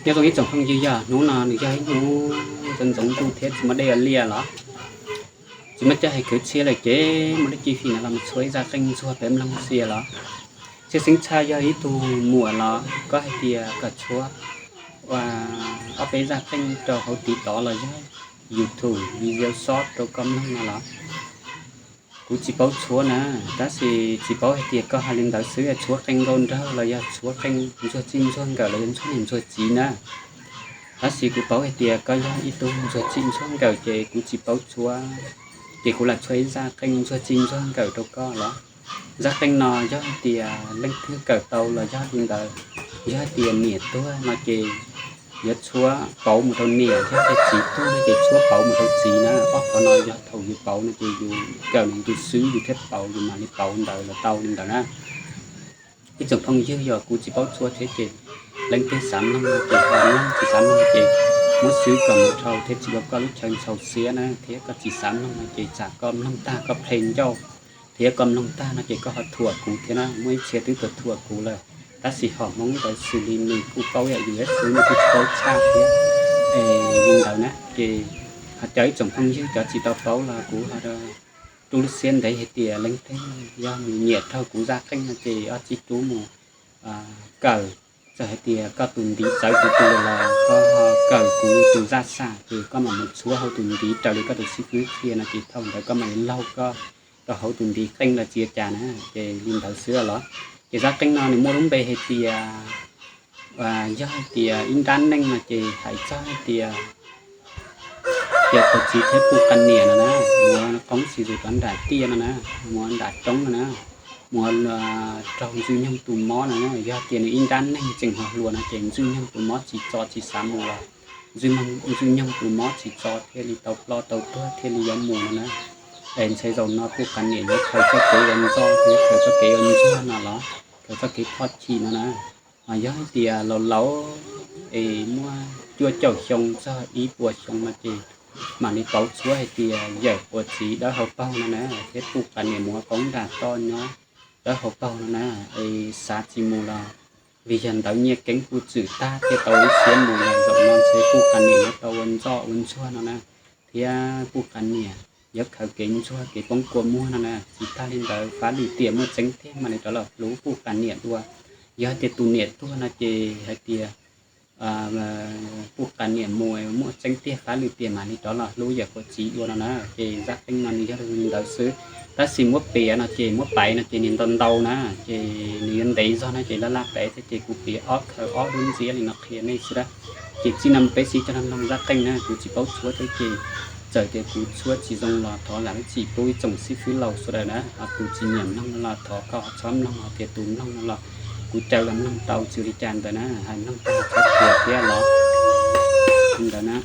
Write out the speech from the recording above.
Nyob zoo ib tsoom phooj ywg, yog hnub no nws yog ib hnub ntxoov ntxoov ntuj thiab tsis muaj dej ua liaj los tsis muaj coj hais kwv txhiaj lawm ces muaj dab tsi fim no los mus txhua ib zaj qeej ntxuag peb mloog xwb los. Tshwj xeeb tshaj yog ib tug muam los koj hais tias kom txhua ua ob peb zaj qeej rau hauv TikTok los yog YouTube video short rau koj mloog no los kuv tsis paub txhua na, tab sis tsis paub hais tias koj hais li ntawd xwb, txhua qeej nkauj nraug los yog txhua qeej ntxuag txij ntxuag nkawm los yog ntxuag niam ntxuag txiv na. Tab sis kuv paub hais tias koj yog ib tug ntxuag txij ntxuag nkawm ces kuv tsis paub txhua, ces kuv lam txhua ib zaj qeej ntxuag txij ntxuag nkawm rau koj los. Zaj qeej no yog hais tias leej twg kawm tau los yog li ntawd, yog hais tias niam tuag no ces yuav txhua pauv mus rau niam, yog tias txiv tuag no ces txhua pauv mus rau txiv na. Ob qhov no yog thaum yus pauv no ces yus kawm nws tus xwb yus thiaj pauv, yus mam li pauv ntawd los tau li ntawd na. Ib tsoom phooj ywg, yog kuv tsis paub txhua thiab ces leej twg xav mloog no ces ho mloog, tsis xav mloog ces muab xwb kom mus dhau thiab tsis ua koj lub chaw ntxhov xiab na. Thiab koj tsis xav mloog no ces tsam koj mloog tag koj plhe ncauj, thiab koj mloog tag no ces koj ho thuam kuv thiab na. Muaj ib txhia twb tuaj thuam kuv lawm, tab sis hom Hmoob ntawd xws li nws kuj paub yam yus xwb, nws kuj tsis paub tshaj thiab li ntawd na. Ces ho cov ib tsoom phooj ywg cov tsis tau paub los kuv ho rub lub siab ntev hais tias leej twg yog nws nyiam raug kuv zaj qeej no ces ob tsib rub mus kawm. Txawm hais tias koj tus ntiv txawv tus tus los koj ho kawm kuv tus zaj xav ces koj mam mus txhuab hauv tus ntiv raws li koj tus xib fwb qhia no ces thaum ntawd koj mam li laug koj rau hauv tus ntiv qeej los tsis ua cas na. Ces li ntawd xwb los. Ces zaj qeej no nws muaj lub npe hais tias, yog hais tias ib nrab neej no ces hais txog hais tias yawm pog txiv thiab puj qas niam no na, muav qoob tsis zus rov nram tiaj no na, muav nram roob no na, muav raug Ntxwj Nyoog tus mob no na. Yog tias nws ib nrab neeg tseem hluas hluas no ces Ntxwj Nyoog tus mob tsis txo tsis xav mus los, Ntxwj Nyoog tus mob tsis txo thiaj li tau ploj tau tuag thiaj li yuav mus no na. Es ntxhais zaum no puj qas niam yuav khaws txoj kev ua ntxo thiab khaws txoj kev ua ntsuag no los, khaws txoj kev thoj chim no na. Yog hais tias laus laus es muaj cuaj caum xyoo txog ib puas xyoo no ces mam li paub txhua hais tias yawm pog txiv dawb hauv paug no na, thiab puj qas niam muav qoob nram toj nyob dawb hauv paug no na. Es xav tsis mus los vim yog ntawd nyiaj keeb kuj txwm tag thiaj tau ib siab mus los zaum no ntshe puj qas niam yuav tau ua ntxo ua ntsuag no na, thiab puj qas niam yuav khaws kev ntsuag kev poob kua muag no na. Tsis tag li ntawd fab lwm tiam muaj tseeb tiag mam li rov los hlub puj qas niam dua. Yog hais tias tus niam tuag no ces hais tias puj qas niam mus muaj tseeb tiag fab lwm tiam mam li rov los hlub yawm pog txiv dua no na. Ces zaj qeej no nws yog li ntawd xwb, tab sis muab piav no ces muab paiv no ces nws ntau ntau na, ces nws yuav ntev zog no ces laj laj paiv thiab ces kuv piav ob khaws ob lub ntsiab li no qhia nej xwb na. Ces txij no peb sib coj mloog zaj qeej na, kuv tsis paub txhua thiab ces txawm tias kuv txhua tsis zoo los thov zam lub txim pub ib tsoom xib fwb laus sawv daws na. Ho tus tsis nyiam mloog no los thov koj txhob mloog, ho tias tus mloog no los kuv caw los mloog tau tsis ua li cas ntawd na, hais mloog tau txhob tias thiab los ntawd na.